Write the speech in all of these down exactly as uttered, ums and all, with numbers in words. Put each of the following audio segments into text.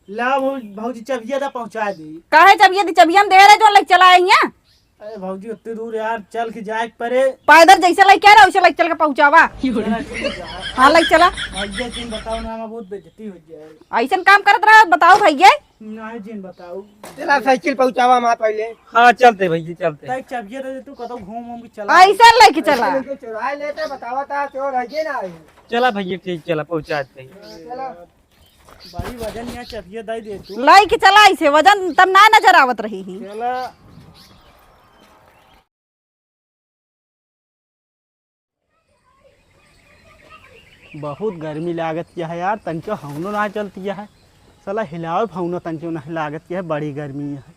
ला भौ-, भौजी, चबिया दा पहुँचा दी। काहे चबिया दी? चबिया हम दे रहे, जो लइके चला आई हैं। अरे भौजी, उतनी दूर यार, चल के जाए के परे। पैदल जैसे लइके आ रहा, वैसे लइके चल के पहुँचावा। चला, ठीक है। हाँ, लइके चला। भैया, तुम बताओ ना, हमारा बहुत बेइज्जती हो जाए। ऐसन काम करत रहा, बताओ भैया। नहीं जिन बताओ। चला, साइकिल पहुँचावा हमारा पहले। हाँ, चलते भैया, चलते। तै चबिया दे दे, तू कतौ घूम घूम के चला। ऐसन लइके चला। ऐसे लेके चला, आए लेते बतावा ता, चोर है ये ना है। चला भैया, ठीक, चला, पहुँचाते हैं। चला। बड़ी वजन या चबिया दे दे तू। लइके चला, ऐसे वजन तब ना नजर आवत रही ही। चला। बहुत गर्मी लागत किया है यार, तनिको हवनो ना चलती है। साला हिलावे फौनो तनिको ना लागत किया है, बड़ी गर्मी है।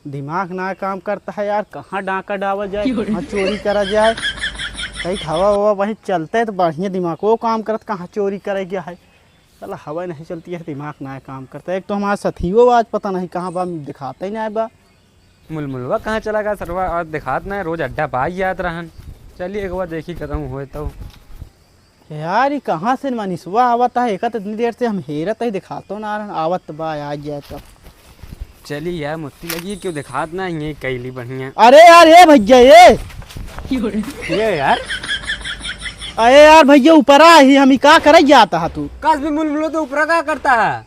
दिमाग ना काम करता है यार, कहाँ डाका डावा जाए, कहाँ चोरी करा जाए। कहीं हवा ववा वहीं चलते तो बढ़िया दिमाग वो काम करत, कहाँ चोरी करे गया है। साला हवा नहीं चलती है, दिमाग ना काम करता है। एक तो हमारा सथियो आज पता नहीं कहाँ बा, दिखाता ही ना बा। मुलमुलवा कहाँ चला गया सरवा? आज देखात ना है, रोज अड्डा पा ही जात रहन। चलिए एक बार देखी कतहूँ होए तो। यार, ई कहाँ से मनीषवा आवत है? एका तो इतनी देर से हम हेरत ही, देखातो ना रहन। आवत बा, आ गया तो। चली यार, मुत्ती लगी, क्यों देखात ना है, कैली बढ़िया। अरे यार, ए भैया, ए। ये यार। अरे यार भैया, ऊपरा ही हम, ई का करे जाता है तू? कस भी मुलमुलो तो ऊपरा का करता है?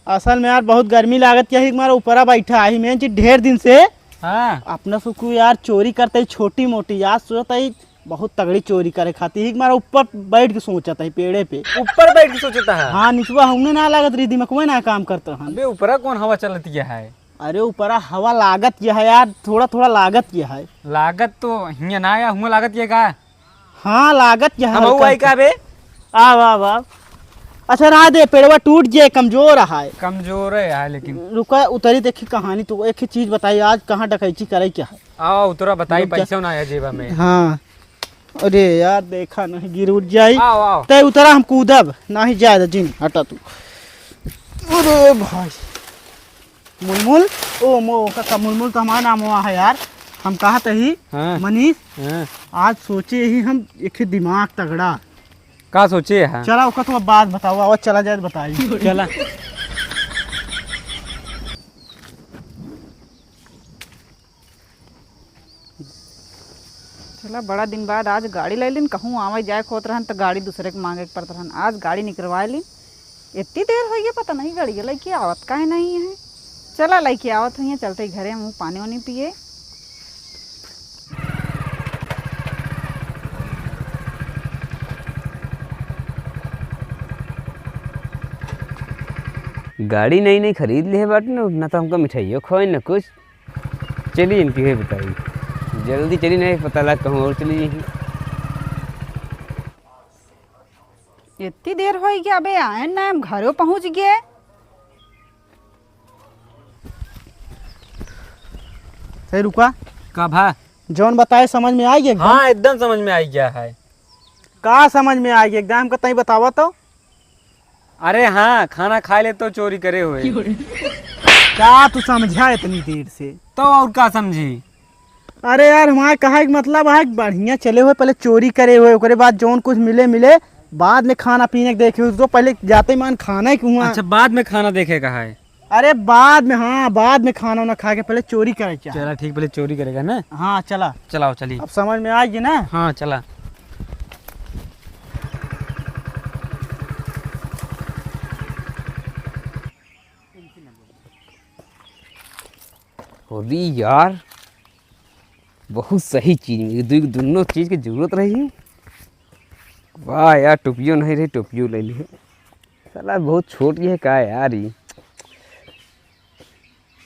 असल में यार बहुत गर्मी लागत, यही हमारा ऊपरा बैठा है, मैं जी ढेर दिन से हाँ। अपना सुकू यार चोरी करते ही छोटी मोटी, आज सोचता ही बहुत तगड़ी चोरी करे खातिर, ही हमारा ऊपर बैठ के सोचता ही पेड़े पे। ऊपर बैठ के सोचता है? हाँ, निचवा हमने ना लागत रही, दिमाग में ना काम करता है। अबे ऊपरा कौन हवा चलती है? अरे ऊपरा हवा लागत यह है यार, थोड़ा थोड़ा लागत यह है। लागत तो हियाँ ना आया, हुआँ लागत ये का? हाँ, लागत यह हम हल्का आई का हल्का। बे? आव, आव, आव। अच्छा, रहा दे, पेड़वा टूट जे, कमजोर है। कमजोर है यार, लेकिन रुका, उतरी देखी कहानी। तो एक ही चीज बताई, आज कहाँ डकैती करे क्या है? आओ, उतरा बताई, रुक जा। पैसा ना आया जेबा में। हाँ। अरे यार, देखा नहीं, गिर उठ जाई। आओ, आओ। तै उतरा, हम कूदब। नहीं जाए दे, जिन, हटा तू। अरे भाई। मुलमुल, ओ मो, काका, मुलमुल तो हमारा नाम हुआ है यार। हम कहा तही, हाँ। मनीष, हाँ। आज सोचे ही हम एक ही दिमाग तगड़ा। का सोचे है? चला, ओका तो अब बात बताओ, और चला जाए तो बताई। चला। चला, बड़ा दिन बाद आज गाड़ी ले लिन, कहूँ आवे जाए के होत रहन त गाड़ी दूसरे के मांगे के पड़त रहन। आज गाड़ी निकरवाए लिन, इतनी देर होइ गई, पता नहीं गाड़ी लइके आवत काहे नहीं है। चला, लइके आवत हुई, चलते घरे मुँह पानी वानी पिए। गाड़ी नई नई खरीद ले बाटे न, ना तो हमका मिठाइयो खोए न कुछ। चली इनकी है बताई, जल्दी चली, नहीं पता लग कहूँ और चली जाई। इतनी देर होइ गया, अबे आए ना, हम घरों पहुँच गए। सही रुका। का भा? जौन बताए समझ में आ गया एकदम? हाँ, एकदम समझ में आ गया है। का समझ में आ गया एकदम? हमका तई बतावा तो। अरे हाँ, खाना खाए ले तो चोरी करे हुए। का तू समझा इतनी देर से? तो और का समझी? अरे यार, हमारे कहा के मतलब है, बढ़िया चले हुए, पहले चोरी करे हुए, ओकरे बाद जौन कुछ मिले मिले, बाद में खाना पीने के देखे हुए। तो पहले जाते ही मान खाना ही हुआ। अच्छा, बाद में खाना देखे का है? अरे बाद में, हाँ, बाद में खाना वाना खा के पहले चोरी करे क्या? चला ठीक, पहले चोरी करेगा ना। हाँ, चला। चलाओ, चली। अब समझ में आएगी ना? हाँ, चला। अरे यार, बहुत सही चीज मिली, दु-, दुनो चीज के जरूरत रही। वाह यार, टोपियो नहीं रही, टोपियो ले ली। साला बहुत छोट ये का यार, ये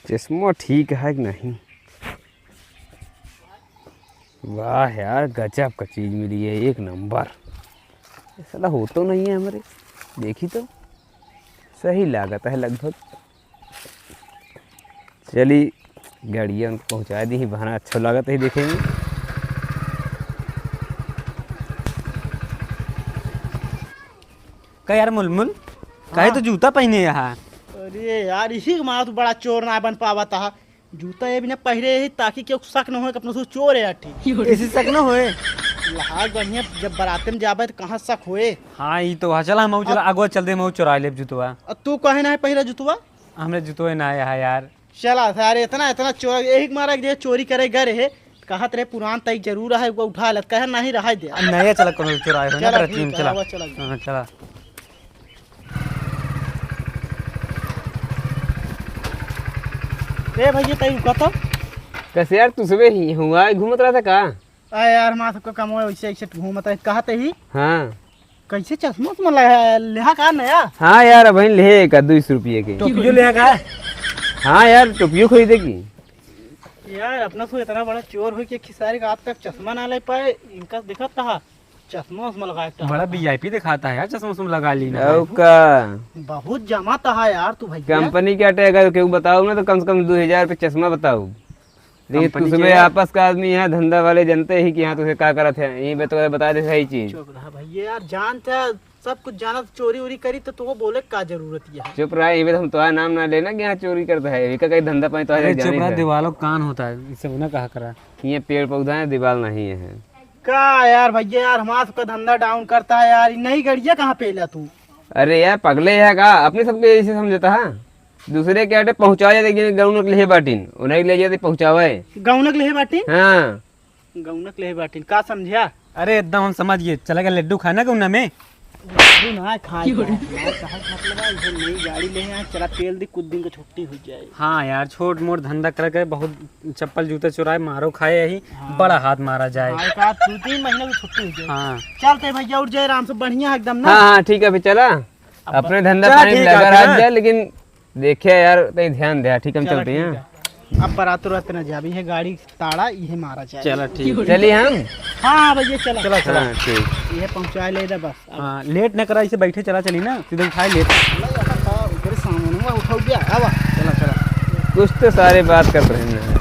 चश्मा ठीक है कि नहीं? वाह यार, गजब का चीज मिली है, एक नंबर। ये साला हो तो नहीं है हमारे, देखी तो सही लागत है लगभग। चली, गाड़िया उनको पहुँचा दी, बहाना अच्छा लागत है देखे में। का यार मुलमुल, काहे हाँ। तो जूता पहने यहाँ? अरे यार, इसी के मारा तू बड़ा चोर ना बन पावा था। जूता ये बिना पहरे ही ताकि क्यों शक न होए कि अपना से चोर है अठी। ऐसे शक न होए। लहार बढ़िया, जब बराते में जाबे त कहाँ शक होए। हाँ, ई तो है। चला, हम चला, अब अगवा चल दे, हम चुरा लेब जुतवा। अब तू काहे ना है पहिरा जुतवा? हमरे जुतवे ना है यार। चला सारे, इतना, इतना चोर, यही के मारा एक जगह चोरी करे गए रहे, कहत रहे पुरान तई जरूर है, वो उठा लत, कहे नहीं रहा दे। अब नया चला, कोनो चोराए हो ना, चला, तेरा ठीक टीम है, चला। आवा, चला। हाँ, चला। ए भैया, तई रुका तो। कैसे यार, तू सुबह ही हुआ घूमत रहा था का? अरे यार, हमारा सबका कमवा वैसे ऐसे घूमत है, कहत ही। हाँ। कैसे चश्मा उश्मा लगा, लेहा का नया? हाँ यार, अबहिन लेहे का दुई सौ रुपये के। टोपियो लेहा का? हाँ यार, टोपियो खरीदे की। यार, अपना सो इतना बड़ा चोर हो के खिसारी का आज तक चश्मा ना ले पाए, इनका दिखत था चश्मा उश्मा लगाए था। बड़ा वीआईपी दिखाता है यार, चश्मा उश्मा लगा ली ना। और का? बहुत जमा था यार तू भैया। कंपनी के अटे, अगर केहू बताओ ना तो कम से कम दो हजार पे चश्मा बताओ। लेकिन कंपनी तुझमें के आपस का आदमी यहाँ धंधा वाले जानते ही कि यहाँ तुझे का करत है, यही बे तो बता दे सही चीज। चुप रहा भैया यार, जानते हैं सब कुछ जानत, चोरी उरी करी तो तुमको बोले का जरूरत है? चुप रहा, ये बे हम तुम्हारा नाम ना लेना कि यहाँ चोरी करता है, इनका कहीं धंधा पानी तो अरे चुप जाने रहा, है। दीवालों कान होता है, इससे ना कहा करा। ये पेड़ पौधा है, दीवाल नहीं है। का यार भैया यार, हमारा सबका धंधा डाउन करता है यार, ये नई गड़िया कहाँ पे ला तू? अरे यार पगले है का, अपने सबके ऐसे समझता है? दूसरे के आटे पहुँचावे जाते कि गौनक लेहे बाटिन, उन्हें ले जाते पहुँचावे। गौनक लेहे बाटिन? हाँ। गौनक लेहे बाटिन, का समझ्या? अरे एकदम हम समझ गए, चला गया लड्डू खाना गौना में। लड्डू ना खाए का, ना कहे के मतलब है, ये नई गाड़ी ले आए, चला तेल दी, कुछ दिन का छुट्टी हो जाए। हाँ यार, छोट मोट धंधा करके बहुत चप्पल जूता चुराए, मारो खाए यही, हाँ। बड़ा हाथ मारा जाए। हाँ, एक आध दो तीन महीने की छुट्टी हो जाए। हाँ। चलते भैया, उठ जाए आराम से, बढ़िया एकदम ना। हाँ, हाँ, ठीक है, फिर चला। अब अपने धंधा चला, पानी ठीक है, लगा फिर, रह हाँ। जाए, लेकिन देखिए यार, तनी ध्यान दे, ठीक, हम चला, चलते हैं। ठीक है। अब बरात उरात ना जाबी है, गाड़ी ताड़ा इहे मारा जाए। चला, ठीक। चलिए हम। हाँ, हाँ, भैया, चला। चला, चला। हाँ, ठीक। इहे पहुँचा ले दे बस। अब हाँ, लेट न करा, इसे बैठे चला चली ना, सीधे उठाए लेट। नहीं, आता था, ऊपर सामान हुआ, उठाओ क्या? आवा। चला, चला। कुछ तो सारे बात कर रहे हैं।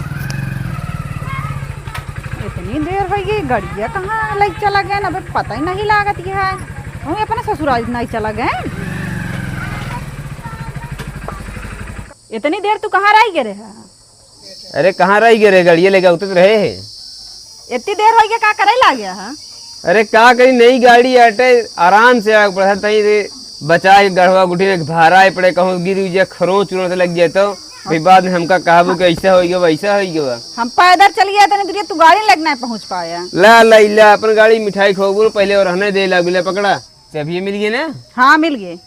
इतनी देर हो गई, गड़िया कहाँ लग चला गए ना, अबे पता ही नहीं लागत है। हम अपने ससुराल नहीं चला गए। इतनी देर तू कहाँ रह गए रहे? अरे कहाँ रह गए रहे, गड़िया लेके उतर रहे हैं। इतनी देर हो गया, का करे ला गया है? अरे का करी, नई गाड़ी आटे, आराम से आगे पड़ा था, तई रे बचा के गढ़वा गुठी में भारा आए पड़े, कहूँ गिर उजा खरोच उरोच लग जाए तो फिर बाद में हमका कहबू कि ऐसा हो गया, वैसा हो गया। हम पैदल चल गया, इतनी दूर तू गाड़ी लेके नहीं पहुँच पाया। ला, ला, ला, अपन गाड़ी मिठाई खोबू पहले और रहने दे, ला, गुला पकड़ा, चाबिये मिल गए ना? हाँ, मिल गए।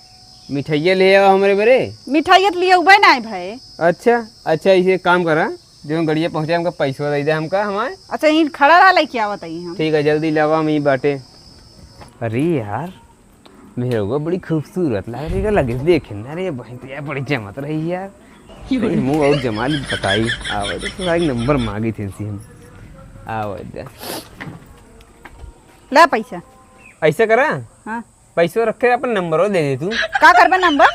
मिठाइया ले आवा हमरे बरे। मिठाइया तो लिए उबे ना है भाई। अच्छा, अच्छा, इसे काम करा, जो गड़िया पहुँचाए हमका पैसवा दे दे हमका हमारे। अच्छा, यहीं खड़ा रहा, लेके आवत ही हम। ठीक है, जल्दी लावा, हम ही बाटे। अरे यार, मेहरवा बड़ी खूबसूरत लाग रही है, लगे से देखे ना रे, बहन तो यार बड़ी जमत रही यार। क्यों? कहीं मुँह और जमा ली बताई। आवे तो, तो एक नंबर मांगी थी इनसे हम। आवे दे। ला पैसा। ऐसा करा? हाँ। पैसो रखे, अपन नंबरो दे दे तू। का करबे नंबर?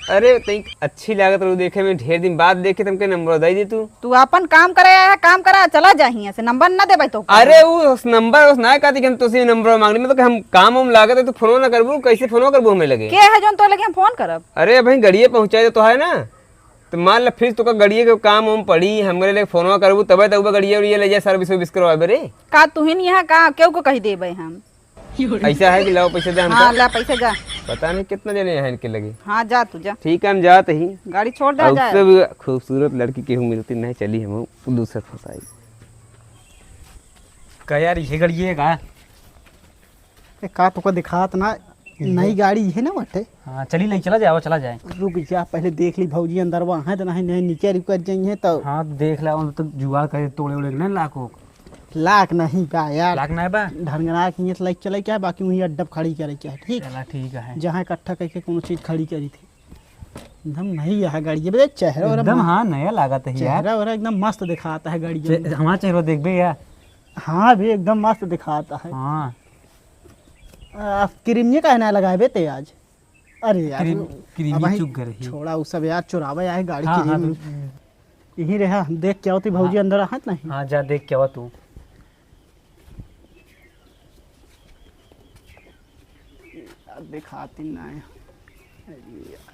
अरे, तई अच्छी लागत रहू देखे में, ढेर दिन बाद देखे, तुमके नंबरो दे दे तू। तू अपन काम करे आया है, काम करा, चला जा हियां से, नंबर ना देबे तो। अरे, उ उस नंबर, उस ना कहती कि हम तुझसे नंबर मांग रहे, मतलब कि हम काम वाम लागत है, तू फोन ना करबू, कैसे फोन करबू हमें लगे? के है जोन तो लगे हम फोन करब? अरे भाई, गड़िए पहुंचाए तो है ना, तो मान ला फिर तो का गड़िए के काम वाम पड़ी, हमरे लिए फोन करबू, तबे तो गड़िए उड़िए ले जाए, सर्विस वर्विस करवाए बरे। का तुहिन यहाँ का केहू को कही देबे हम? ऐसा है कि लाओ पैसे दे हमका। हाँ, ला पैसे जा। पता नहीं कितना जने हैं इनके लगे। हाँ, जा तू जा। ठीक है, हम जाते ही। गाड़ी छोड़ दे, और जा। उससे भी खूबसूरत लड़की केहू मिलती नहीं, चली हम दूसरा फंसाई। का यार, ये गड़िए का? ए, का तोका दिखात ना, ये नई गाड़ी है ना बटे। हाँ, चली ले, चला जाए, चला जाए। रुक जा, पहले देख ली भौजी अंदरवा है तो नहीं, नहीं नीचे रुक जाइए तो। हाँ, देख ला, उन तो जुगाड़ करे, तोड़े ओड़े के ना लाखों। लाख नहीं बा यार। लाख नहीं बा? ढरंगना के हियाँ से लाइक चले क्या, बाकी वहीं अड्डा पे खड़ी करे क्या, ठीक? चला, ठीक है। जहाँ इकट्ठा करके कोनो चीज खड़ी करी थी। एकदम नई है गाड़ी, ये चेहरा और एकदम, हाँ, नया लागत है यार। चेहरा और एकदम मस्त दिखाता है गाड़ी। चे-, हमारा चेहरा देखबे यार। हाँ भी एकदम मस्त दिखाता है। हाँ। आ, क्रीम ये काहे ना लगाए बे ते आज? अरे यार, क्रीम, वो क्रीम अब ही भाई चुक गए रही। छोड़ा उ सब यार, चुरावे आए गाड़ी हाँ, हाँ, क्रीम। तो यही रहा, देख के आवती भौजी हाँ। अंदर आहत नहीं। हाँ, जा देख के आवा तू। यार, दिखाती ना है। अरे यार,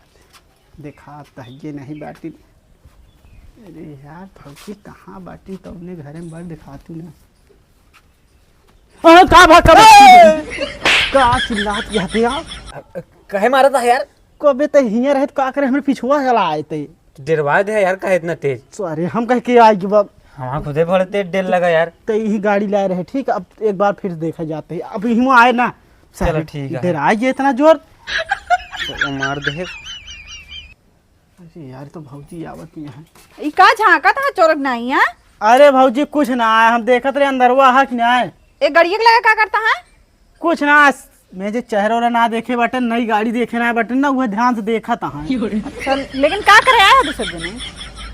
दिखात है ये नहीं बाटी। अरे यार, भौजी कहाँ बाटी? तो अपने घरे में बड़ दिखाती ना। अरे का भा, का भा? ए! का चिल्लात यहाँ पे यार? कहे मारत है यार? कबे ते हियाँ रहे तो का करे, हमरे पिछुआ चला आए ते। तो डेरवा दे यार, काहे इतना तेज? अरे हम कह के आए कि बा-, हमारा खुदे बड़े तेज डेर लगा यार। ते यही गाड़ी लाए रहे, ठीक, अब एक बार फिर देखा जाते हैं। अब यही आए ना, चलो सारे ठीक है। डेराए गए इतना जोर। चलो मार दे। अरे यार, तो भौजी आवत नहीं है। ई का झांकत हा चोरक नहीं है? अरे भौजी, कुछ ना आए, हम देखत रहे अंदरवा हा कि नहीं आए। ए गड़िया के लगे का करता है? कुछ ना, मैं जे चेहरा ओहरा ना देखे बाटे, नई गाड़ी देखे ना बाटे ना, उहे ध्यान से देखत हा। अच्छा, लेकिन का करे आए हो दूसरे दिन?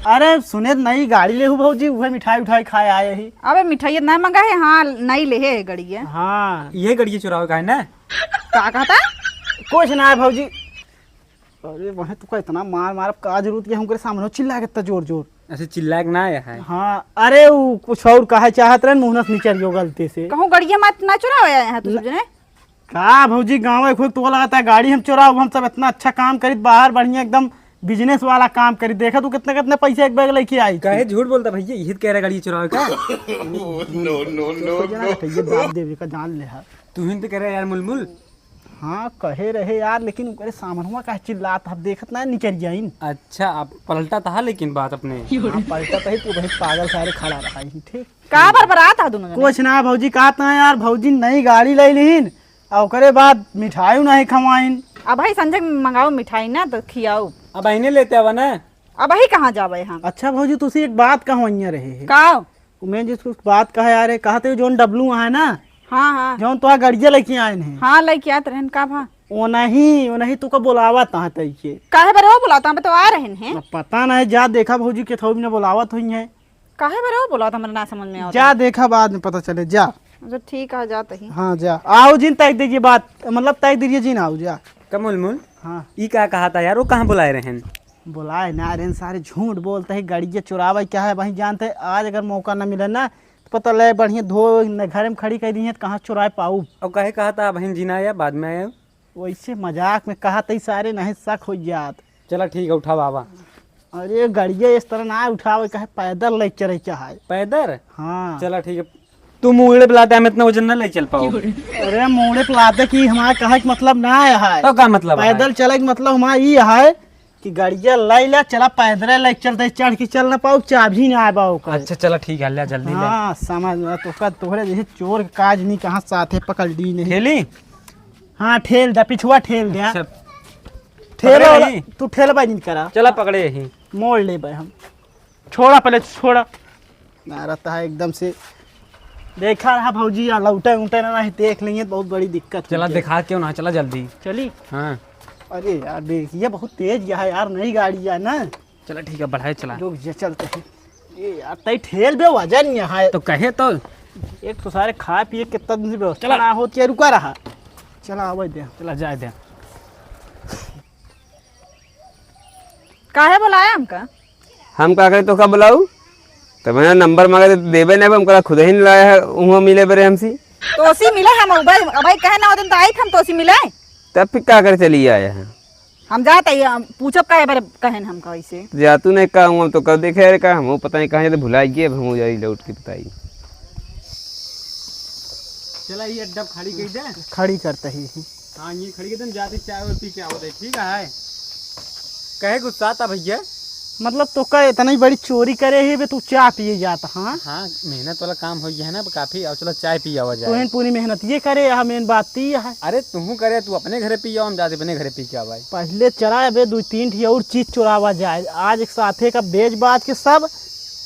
अरे सुने, नई गाड़ी लेहू भौजी, उहे मिठाई उठाई खाए आए ही। अबे मिठाई ना मंगा है, हाँ नई ले है गड़िया। हाँ। ये गड़िया चुरावे का है ना? का कहता? कुछ ना है भौजी। अरे वह तुका इतना मार मारब, का जरूरत है हमरे सामने चिल्ला के इतना जोर जोर? ऐसे चिल्ला के ना आया है। हाँ, अरे वो कुछ और कहे चाहत रहे, मुंह से निकल गयो गलती से। कहूँ गड़िया मत ना चुरावे आए हैं तू सब जने। का भौजी, गाँव है खुद तो लगता है गाड़ी हम चुराओ, हम सब इतना अच्छा काम करित बाहर, बढ़िया एकदम बिजनेस वाला काम करित। देखा तू कितने कितने पैसे एक बैग लेके आई। काहे झूठ बोलता भैया, यही तो कह रहा गाड़ी चुरावे का। No no no no. ये बाप देवी का जान ले है। तू ही तो कह रहा यार मुलमुल। हाँ, कहे रहे यार, लेकिन ओकरे सामनवा काहे चिल्लात ह, देखत ना निकल जाइन। अच्छा, अब पलटा था लेकिन बात अपने। हाँ, पलटा तो ही, तू वही पागल सारे खड़ा रहा ही, ठीक? का बरबरात ह दोनों जने? कुछ ना भौजी, कहत ना यार, भौजी नई गाड़ी ले लीन, और ओकरे बाद मिठाई नहीं खवाइन। अब भाई संजय मंगाओ मिठाई ना तो खियाओ। अब अहिने लेते आवा ना। अब अही कहाँ जावे हम? अच्छा भौजी, तुसी एक बात कहो, अइया रहे है। का? मैं जिसको बात कहा यार, कहा थे जौन डब्लू है ना, हाँ, हाँ। जौन तो गड़िया लेके आए हैं। हाँ, लेके आत रहन, का भा? वो नहीं, वो नहीं, तुका बोलावत है तई के। काहे बरे वो बोलावत है? हम तो आ रहन हैं। अब पता नहीं, जा देखा भौजी के थोड़ी ने बोलावत हुई है। काहे बरे वो बोलावत, हमरा ना समझ में आवत जा है। देखा, बाद में पता चले, जा। अच्छा, ठीक है, जात ही। हाँ, जा। आओ जिन तय दीजिए बात, मतलब तय दीजिए जिन, आओ जा। कमल मुल, हाँ। ई का कहा था यार, वो कहाँ बुलाए रहन? बोलाए ना रहन, सारे झूठ बोलते हैं, गड़िया चुरावे क्या है, वहीं जानते हैं। आज अगर मौका ना मिले ना, तो पता ले बढ़िया धो न घर में खड़ी कर दी है, तो कहाँ चुराए पाऊ। अब काहे कहा था, बहन जी ना आया, बाद में आया? वैसे मजाक में कहा था, सारे नहीं शक हो जात। चला ठीक है, उठा बाबा। अरे गड़िया इस तरह ना उठावे, कहे पैदल ले चले चाहे। पैदल? हाँ। चला ठीक है, तू मूड़े पे लाते, हम इतना वजन ना ले चल पाओ। अरे मूड़े पे लाते कि हमारा कहे के मतलब ना आया है। तो का मतलब है? पैदल चले के मतलब हमारा ये है कि गड़िया लाई ला, चला पैदल लाई चलते, चढ़ के चल ना पाओ, चाबी ना आए पाओ का। अच्छा चला ठीक है, ले जल्दी ले। हाँ, समझ में तो का तोहरे जैसे चोर के काज नहीं, कहाँ साथे पकड़ ली नहीं। ठेली? हाँ, ठेल दे, पिछुआ ठेल दे। अच्छा। ठेल पकड़े वाला, नहीं? तू ठेल बाजी नहीं करा। चला पकड़े यही। मोड़ ले बे हम। छोड़ा पहले, छोड़ा। ना रहता है एकदम से। देखा रहा भौजी, या लौटे उटे ना, नहीं देख लेंगे, बहुत बड़ी दिक्कत चला होगी। दिखा क्यों ना, चला जल्दी। चली? हाँ। अरे यार, देख, ये बहुत तेज है यार, नई गाड़ी है ना। चला ठीक है, बढ़ाए चला। रुक जा, चलते हैं। ये यार, तई ठेल बे वजन यहाँ है। तो कहे तो। एक तो सारे खाए पिए कितना दिन से व्यवस्था चला। ना होती है, रुका रहा। चला, आवे दे। चला, जाए दे। काहे बुलाया हमका? हम का करे तो का बुलाऊ? तब मैंने नंबर मांगे तो देबे नहीं, हम कहा खुद ही नहीं लाया है, वहाँ मिले बरे हमसे। तोसी मिले हम, अबे, अबे कहे ना होते तो आई हम तोसी मिले। तब फिर का करे चली आया है? हम जात है, हम पूछब काहे बारे कहेन हमका ऐसे। जा तू नहीं का, हम तो कब देखे रे का, हम पता नहीं कहाँ जाते, भुला गए, अब हम जाई लौट के बताई। चला ये अड्डा खाली कर दे। खड़ी करते ही। हाँ, ये खड़ी एकदम जाते चाय और पी के आवत है, ठीक है? कहे गुस्सा था भैया? मतलब तो का इतना ही बड़ी चोरी करे ही बे, तू चाय पिए जाता, हाँ? हाँ, मेहनत वाला काम हो गया है ना काफी। अब चलो चाय पी आवा जाए। तोहन पूरी मेहनत ये करे, यहाँ मेन बात ती है। अरे तू करे, तू अपने घरे पी आओ, हम जाते अपने घरे पी के आवा। पहले चला बे, दो तीन ठी और चीज चुरावा जाए। आज एक साथे का बेच बाच के सब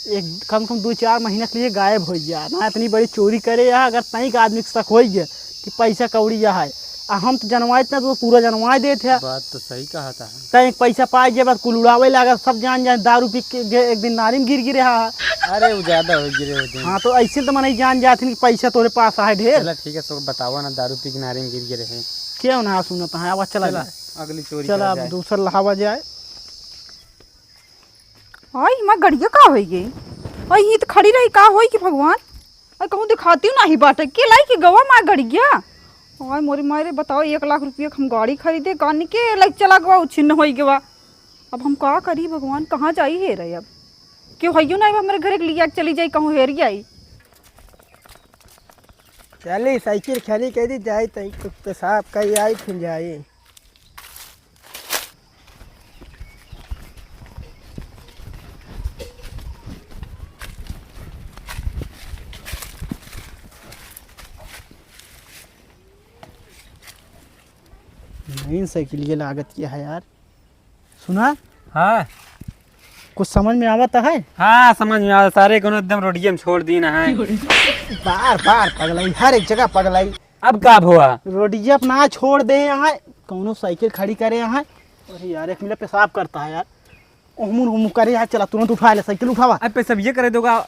एक कम से कम दो चार महीना के लिए गायब हो गया ना। इतनी बड़ी चोरी करे यहाँ, अगर तनिक आदमी के शक हो गया कि पैसा कौड़ी यहाँ है, आ हम तो जनवाए इतना तो पूरा जनवाए देते हैं। बात तो सही कहा था। तय एक पैसा पाए गया बाद कुल उड़ावे लगा, सब जान जाए दारू पी के गे-, एक दिन नारी में गिर गिरे हा। अरे वो ज्यादा हो गिरे होते हैं। हाँ तो ऐसे तो मनई जान जात कि पैसा तोरे पास है ढेर। चला ठीक है, सो बतावा ना, दारू पी के नारी में गिर गिरे हैं। क्यों ना सुनत है, अब चला चला, जाए। अगली चोरी चला करा अब जाए। दूसर लहावा जाए। आई, हमार गड़िया का होई गई? आई, ये तो खड़ी रही, का होई कि भगवान? आई, कहूँ दिखाती नहीं बाटे, के लाई के गवा मार गड़िया? आई, मोरी मारे, बताओ, एक लाख रुपया के हम गाड़ी खरीदे, गानी के लाई चला गवा, उ छिन्न होई गवा। अब हम का करी भगवान, कहाँ जाई हे रहे अब? केहू हइयो ना, हमरे घरे के लिया के चली जाई, कहूँ हेरी आई। चली, साइकिल खड़ी करी, जाई तई कुछ पेशाब करी आई, फिर जाई। नई साइकिल ये लागत की है यार। सुना? हाँ। कुछ समझ में आवत है? हाँ, समझ में आवत। सारे कोनो एकदम रोडिये में छोड़ दीन है। बार बार पगलाई, हर एक जगह पगलाई। अब का भवा? रोडिया अपना छोड़ दे यहाँ, कौनो साइकिल खड़ी करे यहाँ। अरे यार, एक मिनट पेशाब करता है यार। उहमुर उहमुर करे यार, चला तुरंत उठा ले, साइकिल उठावा। अब पेशाब ये करे दोगा?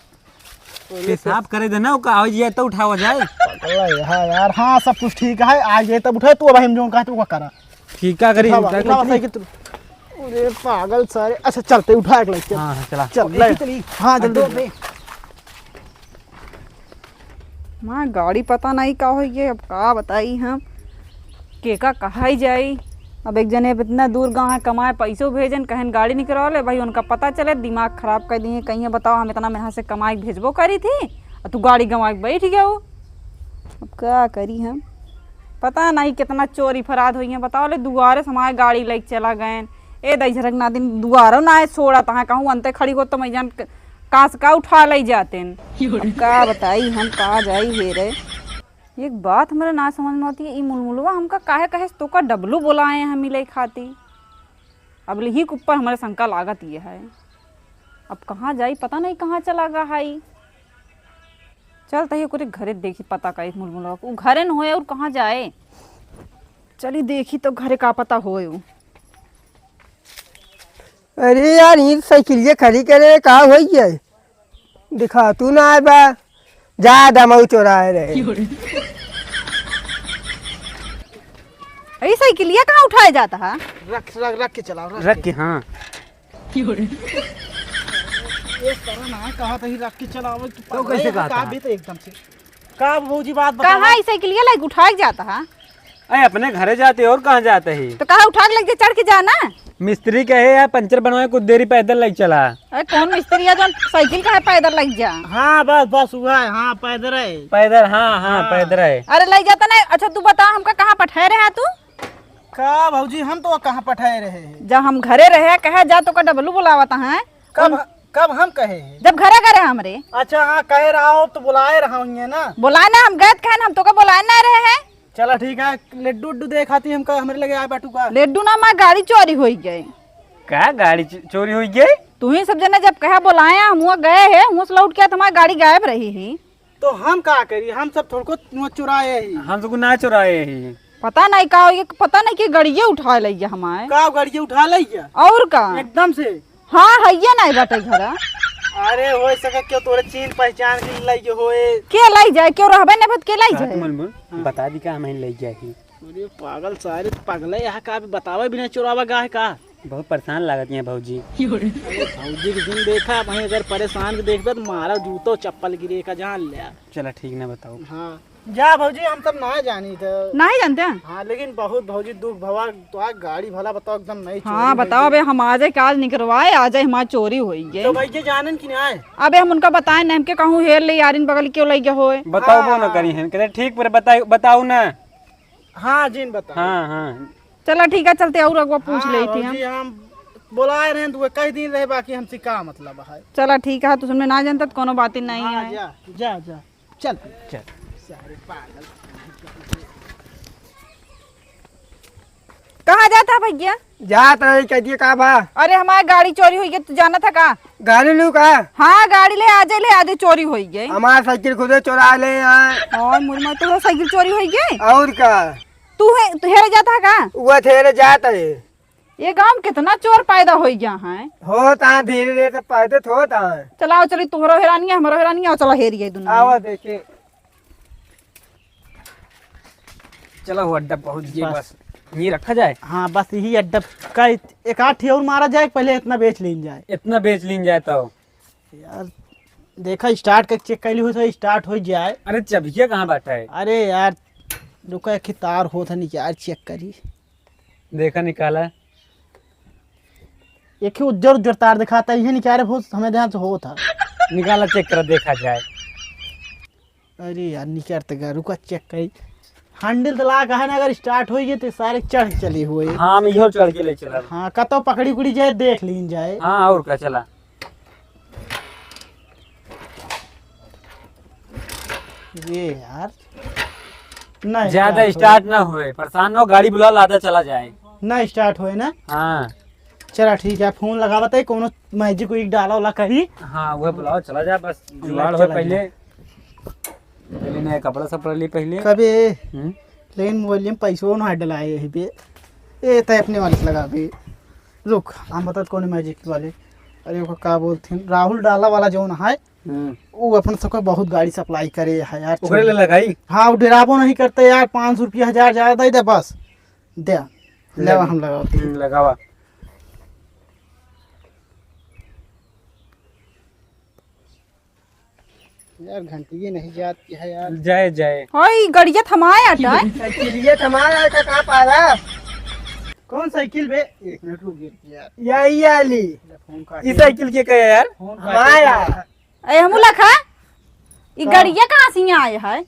पेशाब करे देना, ओका आवे जिया तो उठावा जाए। पगला है, हाँ यार, हाँ सब कुछ ठीक है, आ जाए तब उठे तू, अब हम जो कहा तू का करा। ठीक का करी, उठावा, उठा के उठावा चली। साइकिल तू। अरे पागल सारे, अच्छा चलते उठा के ले चल। हाँ, हाँ, चला। चल, ले। चली। हाँ, जल्दी। अड्डो पे। माँ, गाड़ी पता नहीं का होई गए, अब का बताई हम, केका कहाई जाई। अब एक जने अब इतना दूर गाँव है, कमाए पैसो भेजन, कहन गाड़ी निकरवा ले भाई, उनका पता चले, दिमाग खराब कर दिए, कहिए बताओ, हम इतना मेहनत से कमाई के भेजबो करी थी, और तू गाड़ी गंवा के बैठ गया हो। अब का करी हम, पता नहीं कितना चोरी फराद होई है, बताओ ले, दुआरे से हमारे गाड़ी लेके चला गए। ए दई झरक ना दिन दुआरो ना आए छोड़ा, तहाँ कहूँ अंते खड़ी हो तो मैं जान क-, कांस का उठा ले जाते हैं। अब का बताई हम, का जाई हे रे। एक बात हमरे ना समझ में आती है, ई मुलमुलवा हमका काहे कहे से तोका डब्लू बोलाए हैं मिले खाती। अब लिही के ऊपर हमरे शंका लागत ये है, अब कहाँ जाई, पता नहीं कहाँ चला गया है ई। चल तही ओकरे घरे देखी, पता करी मुलमुलवा को, उ घरे न होए और कहाँ जाए। चली देखी तो घरे का पता होए उ। अरे यार, ई साइकिलिया खड़ी करे, का होई गया? दिखा तू ना आए बा, जा दमऊ चोराए रहे। अरे साइकिलिया कहाँ उठाए जाता है? रख, रख, रख के चलाओ, रख रख के। के, हाँ। ये तरह ना कहा था ही रख के चलाओ, तू तो पागल कैसे है, कहा का था? भी तो एकदम से। का भौजी बात बता। कहाँ ई साइकिलिया लाइक उठाए जाता है? अरे अपने घरे जाते और कहाँ जाते ही? तो कहाँ उठा के लेके चढ़ के जाना? मिस्त्री कहे यार पंचर बनवाए कुछ देरी पैदल लग चला। अरे कौन मिस्त्री है जो साइकिल का है पैदल लग जा? हाँ बस बस हुआ है, हाँ पैदल है। पैदल, हाँ, हाँ, हाँ। पैदल है। अरे लग जाता ना। अच्छा तू बता हमका कहाँ पठाए रहा तू? का भौजी हम तो कहाँ पठाए रहे हैं? जब हम घरे रहे कहे जा तो का डबलू बुलावता है। कब, कब हम कहे हैं? जब घरे घरे हमरे। अच्छा हाँ कहे रहा हो तो बुलाए रहा हूँ ना। बुलाए ना हम गए कहन हम तो का बुलाए ना रहे हैं। चला ठीक है, लड्डू उड्डू दे खाती हमका, हमरे लगे आए बाटू का। लड्डू ना, हमार गाड़ी चोरी होई गए। का गाड़ी च-, चोरी होई गए? तू ही सब जना जब कहा बुलाया, हम हुआ गए हैं, हुआ से लौट के आए तो हमारी गाड़ी गायब रही ही। तो हम का करी, हम सब थोड़को हुआ चुराए ही। हम सबको ना चुराए ही। पता नहीं का होई, पता नहीं कि गड़िये उठा लइया हमारे। का गड़िये उठा लइया? और का? एकदम से। हाँ, हइये नाई बाटे घरा। अरे, होई सके केहू तोरे चीन पहचान के लइगे होए। के लइ जाए, केहू रहबे नहीं भत, के लइ का जाए? तुम मन, हाँ। बता दी का हम लइ जाए ही। अरे पागल सारे, पागल है यहाँ का, अभी बतावे बिना चोरावा गा है का? बहुत परेशान लागत है भौजी। अरे भौजी के दिन देखा, वहीं अगर परेशान के देखबे तो मारा जूतो चप्पल गिरे का जान ले। चला ठीक ना बताओ। हाँ। जा भौजी, हम सब ना जानी थे। नहीं जानते हैं? हाँ, लेकिन बहुत भौजी दुख भवा, तो आ गाड़ी भला बताओ, एकदम नहीं चोरी हाँ, होई बताओ, गई। अबे हम आ जाए, काल निकरवाए, आ जाए, हमार चोरी होई गई। तो भैया जानन कि ना आए? अबे हम उनका बताए ना, हमके कहूँ हेर ले यारिन बगल क्यों लइ गए होए। बताओ वो ना हाँ। करी हैं, कहते ठीक पर बताओ, बताओ ना। हाँ, जिन बताओ। हाँ, हाँ। चला ठीक है, चलते और अगवा पूछ हाँ, ले थी हम। भौजी, हम बुलाए रहे तो वो कई दिन रहे, बाकी हमसे का मतलब है। चला ठीक है, तू सुनने ना जानता तो कोनो बात ही नहीं हाँ, है। जा, जा, जा। चल। चल। सारे पागल। कहाँ जाता है भैया? जात रही, कह दिए का बा? अरे हमारी गाड़ी चोरी हुई है, तू जाना था का? गाड़ी लू का? हाँ गाड़ी ले आ जाए, ले आ जाए, चोरी हुई है। हमार साइकिल खुदे चोरा ले यहाँ। और मुरमा तो साइकिल चोरी हुई है। और का? तू है, तू हेरे जाता है का? वो हेरे जाता है। ये गांव में कितना चोर पैदा हो गया है। होता है, धीरे धीरे से पैदा तो होता है। चलाओ, चली, तुम्हारो हेरानी है, हमारो हेरानी है, चला हेरिए दुनिया। आवा देखे। चला वो अड्डा पहुंच गए, बस। बस ये रखा जाए। हाँ, बस यही अड्डा का एक आध ठे और मारा जाए, पहले इतना बेच लीन जाए। इतना बेच लीन जाए तो। यार, देखा, स्टार्ट कर चेक कर ली हो तो स्टार्ट हो जाए। अरे, चबिया कहाँ बैठा है? अरे यार, रुका, एक ही तार हो था, नहीं यार, चेक करी। देखा, निकाला। एक ही उज्जर उज्जर तार दिखाता है, ये नहीं क्या रे, बहुत हमें ध्यान से हो था। निकाला, चेक करा, देखा जाए। अरे यार, निकरत गा, रुका, चेक करी। हैंडल तो लागा है ना, अगर स्टार्ट होई गई तो सारे चढ़ के चली हुई। हाँ, हम इहो चढ़ के ले चला। हाँ, कतो पकड़ी उकड़ी जाए, देख लीन जाए। हाँ, और का, चला। ये यार, नहीं ज्यादा स्टार्ट स्टार्ट ना होए, परेशान ना हो, गाड़ी बुला, लादा चला जाए। ना स्टार्ट होए ना? हाँ। चला ठीक है, फोन लगावत है, कोनो मैजिक उजिक डाला वाला करी। हाँ, वह बुलाओ, चला जा, बस जुगाड़ होए चला पहले। जा। पहले नया कपड़ा सपड़ा ली पहले। कबे? हम्म? लेकिन मोबाइल में पैसो ना डलाए यही पे। ए, तय अपने वाले से लगा बे। रुक, हम बतात कौन मैजिक वाले। अरे, ओका का बोलथिन, राहुल डाला वाला जौन है, हम्म। वो अपन सबको बहुत गाड़ी सप्लाई करे है यार। ओकरे ले लगाई? हाँ, वो डेराबो नहीं करते यार, पाँच सौ रुपया, हजार ज्यादा दे दे बस। दे, ले। लेवा हम लगाओ। हम्म, लगावा। यार, घंटिये नहीं जात की है यार। जाए, जाए। ओए, ई गड़िया थमाए आटा है। साइकिलिया थमाए आटा का पाला? कौन साइकिल बे? एक मिनट रुक गई यार। या, ई आली। ले, फोन काट ई दे। साइकिल के कहे यार? फोन काट हमारा। दे। ए, हमू लखा, ई हाँ। गड़िया कहाँ से यहाँ आया है?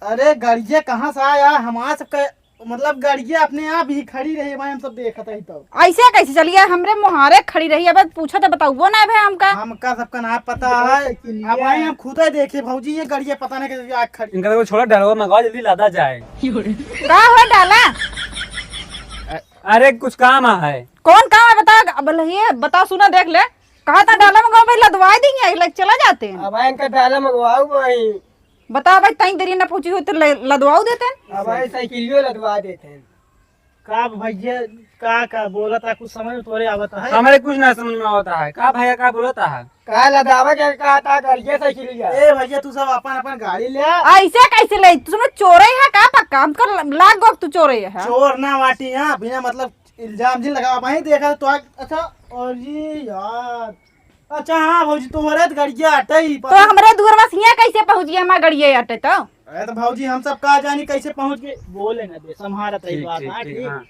अरे, गड़िया कहाँ से आया? हमारा सबका मतलब, गड़िया अपने आप ही खड़ी रही, भाई, हम सब देखत हई तब। ऐसे कैसे चलिए, हमरे मुहारे खड़ी रही, अब पूछो तो बताउबो ना भे हमका। हमका सबका ना पता है। अब भाई, हम खुदे देखे भौजी, ये गड़िया पता नहीं कैसे आग खड़ी। इनका तो छोड़ा, डलवा मंगवा, जल्दी लादा जाए। का हो डाला? अ-, अरे, कुछ काम है। कौन काम है, बता। अब ये बताओ, सुना, देख ले, कहा था डाला मंगवा, भाई, लदवाई देंगे, लाइक चला जाते हैं। अब इनका डाला मंगवाओ भाई। बता भाई, तई देरी ना पहुंची हो तो ले-, लदवाऊ देते हैं। अब भाई साइकिलियो लदवा देते हैं। का भैया, का, का बोलत है, कुछ समझ में तोरे आवत है? हमारे कुछ ना समझ में आवत है। का भैया, का बोलत है? का लदावा के कहा था, गाड़िया साइकिलिया? ए भैया, तू सब अपन अपन गाड़ी ले आ। ऐसे कैसे ले? तू सब चोरे है का? पक्का हमको लाग गो तू चोरे है। चोर ना वाटी, हाँ, बिना मतलब इल्जाम जिन लगावा, वहीं देखा तो आ-, अच्छा, और जी यार, अच्छा, हाँ भौजी, तोहरे त गड़िया अटई, तो पता हमरे दुअरवा से हियाँ कैसे पहुँच गया हमार गड़िया अटे तो? अरे तो भौजी, हम सब का जानी कैसे पहुँच गए, बोले ना दे, संभारत है ठीक, बात, ठीक, हाँ, ठीक, ठीक। हाँ।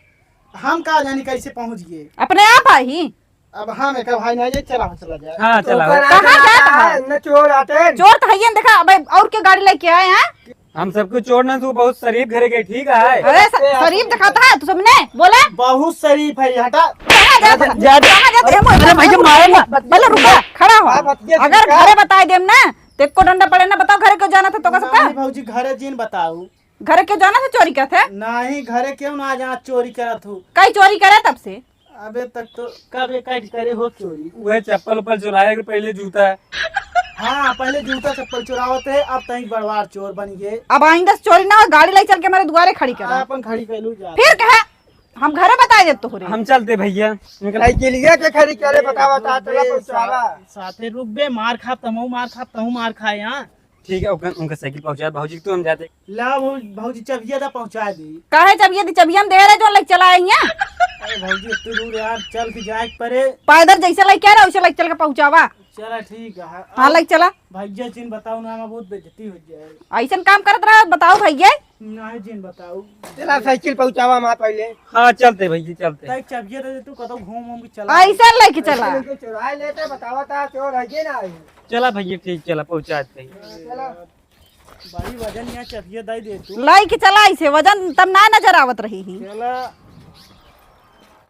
हम का जानी कैसे पहुँच गए। अपने आप आई? अब हम एक भाई नहीं, ये चला, चला जाए। हाँ, तो चला। कहाँ जात है? न चोर आते हैं। चोर तो है, देखा, अब और के गाड़ी लेके आए हैं? हम सबको चोर ना, तू बहुत शरीफ घरे के, ठीक है? अरे, स-, शरीफ दिखाता है तू सबने, बोला? बहुत शरीफ है, हटा। कहाँ जात है? जा, जा। कहाँ जात है? अरे भैया, मारे ना। पहले रुका, खड़ा हो। अगर घरे बताए देम ना, तो एको डंडा पड़े ना, बताओ घरे क्यों जाना था तो का सबका? नहीं भौजी, घरे जिन बताऊ। घरे क्यों जाना था चोरी का थे? नहीं, घरे क्यों ना जाना, चोरी करत हूँ। कई चोरी करे तब से? अबे तक तो कबे काट करे हो चोरी। वह चप्पल उप्पल चुराए के पहले जूता। हाँ, पहले जूता चप्पल चुरावत है, अब तई बड़वार चोर बन गए। अब आइंदा से चोरी ना हो, गाड़ी लाई चल के हमारे दुआरे खड़ी करा। अपन खड़ी कर लू जा। फिर कहे, हम घरे बताए देब तोहरे। हम चलते भैया। साइकिलिया के खड़ी करे बतावा ता, चला पहुँचावा। साथे रुक बे, मार खाब तमहू मार खाब, तहू मार खाए यहाँ। ठीक है, उनका, उनका साइकिल पहुँचा भौजी, तू हम जाते। ला भौ-, भौजी, चबिया दा पहुँचा दी। काहे चबिया दी? चबिया हम दे रहे जो लइके चला आई हैं। अरे भौजी, इतनी दूर यार, चल के जाए के पड़े। पैदल जैसे लइके आ रहा, वैसे लइके चल के पहुँचावा। चला ठीक है। हाँ, लइके चला। भैया जिन बताओ ना, हम बहुत बेइज्जती हो जाए। ऐसन काम करत रहा, बताओ भैया। नहीं जिन बताओ। चला साइकिल पहुँचावा हमार पहले। हाँ, चलते भैया, चलते। तय चबिया दे दे तू, कतौ घूम घूम के चला। ऐसन लइके चला। साइकिल के चुराए लेते, बतावा ता चोर है के ना है। चला भैया, ठीक, चला, पहुँचाते हैं। चला। बड़ी वजन यहाँ चबिया दे दे तू। लइके चला, ऐसे वजन तब ना नजर आवत रही ही। चला।